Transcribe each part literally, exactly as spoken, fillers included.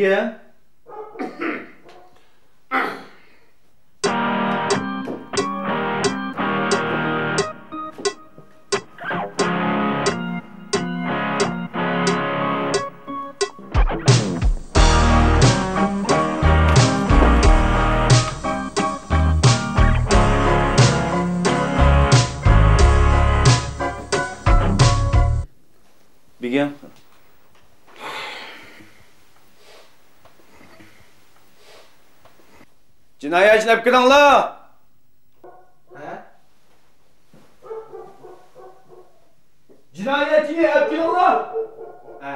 ئىكەن. بېگىم. جىنايەتچىنى ئەپ كېلىڭلار! ھە؟ جىنايەتچىنى ئەپ كېلىڭلار! ھە؟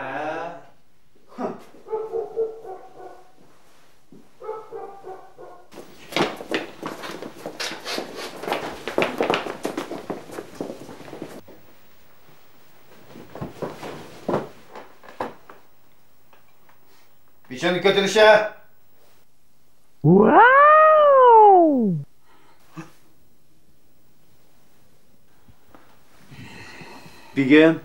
پېشانە كۆتۈرۈشە! بېگىم.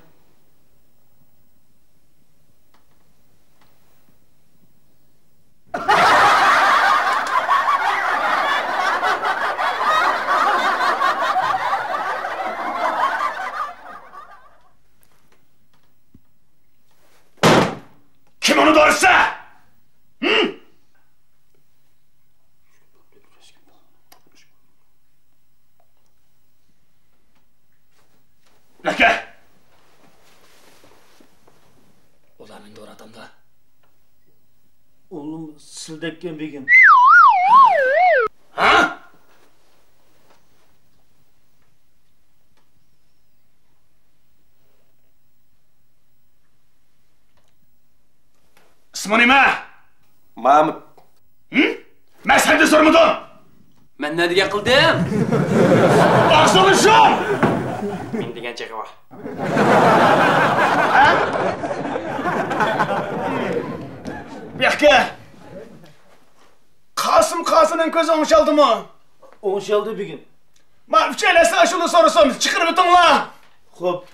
كىم ئۇنى دورىسا؟ ھىم؟ ئەكە! ئۇلار مېنى دورا ئاتامدا. ئوغلۇم سىلدەككەن بېگىم. ھە؟ ئىسمى نېمە؟ مامۇت. ھىم؟ مەن سەندىن سورىمىدىم. مەن نە دېگەن قىلدىم؟ ئاغزىڭنى يۇم! مېنى دېگەن چېغى بار. ھە؟ بۇياققا. قاسىم قازىنىڭ كۆزى ئوڭشالدىمۇ؟ ئوڭشالدى بېگىم. ما ئۈچەيلەن ئاشۇنى سورىسۇن، چىقىرىۋېتىڭلار. خوپ.